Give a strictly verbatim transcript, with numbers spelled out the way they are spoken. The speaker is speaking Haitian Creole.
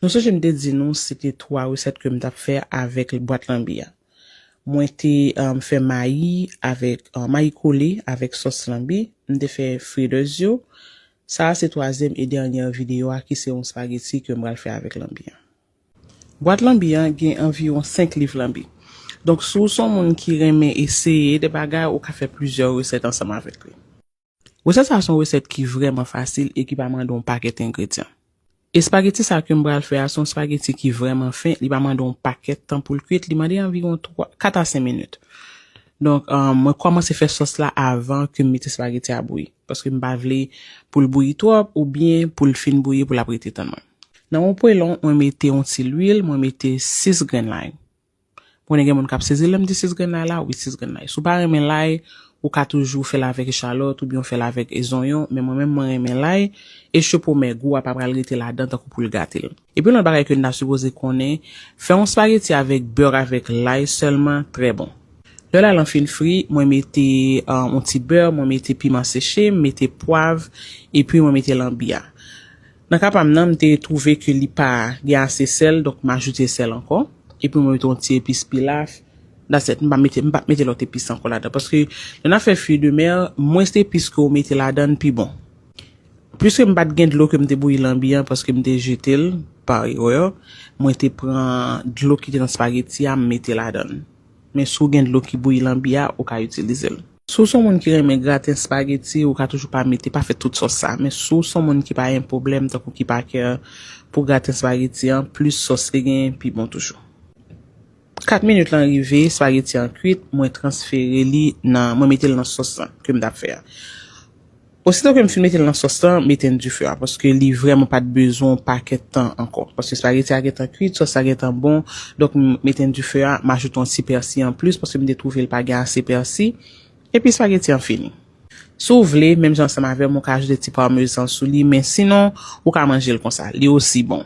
Nou sonje m te di nou se te twa resèt ke m t ap fè avèk bwat lanbi a. Mwen te um, fè mayi avèk uh, mayi kole avèk sòs lanbi. M te fè fritters yo. Sa a se twazyèm e dènyè videyo a ki se yon spageti ke m pral fè avèk lanbi a. Bwat lanbi an gen anviwon senk liv lanbi. Donk, si w se yon moun ki renmen eseye de bagay, ou ka fè plizyè resèt ansanm avèk li. Resèt sa a se yon resèt ki vrèman fasil e ki pa mande yon pakèt engredyan. Espageti sa ke m pral fè a se yon espageti ki vrèman fen, li pa mande yon pakèt tan pou l kwit, li mande anviwon twa, kat a senk minit. Donk, um, mwen kòmanse fè sòs la avan ke m mete espageti a bouyi. Paske m pa vle pou l bouyi twòp oubyen pou l fin bouyi pou l ap rete tann mwen. Nan yon pwelon, mwen mete yon ti lwil, mwen mete sis grenn lay. Mwen konnen gen moun k ap sezi lè m di sis grenn lay la, wi, sis grenn lay. Si w pa renmen lay, ou ka toujou fè l avèk echalòt oubyen w fè l avèk zonyon, men mwen menm mwen renmen lay, e chopomè gou a pa pral rete ladan tankou pou l gate l. Epi yon lòt bagay ke n ta sipoze konnen, fè yon espageti avèk bè avèk lay sèlman trè bon. Lè lay lan fin fri, mwen mete yon ti bè, mwen mete piman seche, m mete pwav, epi mwen mete lanbi a. Nan ka pa m nan, m te twouve ke li pa gen ase sèl, donk m ajoute sèl ankò. Epi mwen mete yon ti epis pilaf. That's it, m pa mete, m pa mete lòt epis ankò ladan. Paske lè n ap fè fruits de mer, mwens epis ke w mete ladan, pi bon. Piske m pa t gen dlo ke m te bouyi lanbi an, paske m te jete l pa erè, mwen te pran dlo ki te nan spageti a, m mete ladan. Men si w gen dlo ki bouyi lanbi a, ou ka itilize l. Si w se yon moun ki renmen graten espageti, ou ka toujou pa mete, pa fè tout sòs sa. Men si w se yon moun ki pa gen pwoblèm, tankou ki pa kè pou graten espageti an, plis sòs li gen, pi bon toujou. Kat minit lan rive, espageti an kwit, mwen transfere li nan, mwen mete l nan sòs lan ke m t ap fè a. Osito ke m fin mete l nan sòs lan, m etenn dife a, paske li vrèman pa t bezwen yon pakèt tan ankò. Paske espageti a gentan kwit, sòs la gentan bon, donk m etenn dife a, m ajoute yon ti pèsi anplis, paske m te twouve l pa gen ase pèsi. Epi espageti an fini. Si w vle, menm jan ansanm avè m, ou ka ajoute ti parmezan sou li, men sinon, ou ka manje l konsa. Li osi bon.